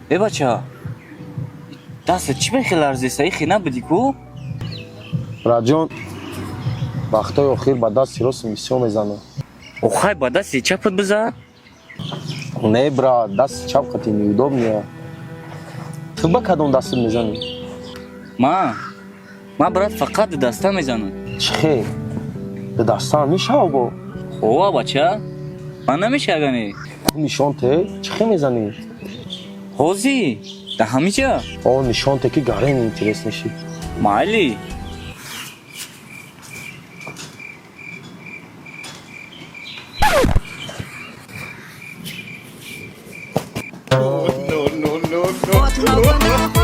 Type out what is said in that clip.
Э, бача, дастат чӣ бехел ларзеса? Ихе набудӣ ку? Братҷон, вақтҳои охир ба дасти ростам бисёр мезанам. Охай, ба дасти чапат бизан. Не, брат, дасти чап қати неудобно. Ту ба кадом дастат мезанӣ? Ман, брат, фақат ду даста мезанам. Чӣ хел? Ду дастаам мешава бо? Ова, бача, ман намешагане. Ту нишон те, чӣ хел мезанӣ? Ҳозир да ҳамиҷа. О, нишон те, ки гарем интерес мешӣ. Майли. No, no, no, no.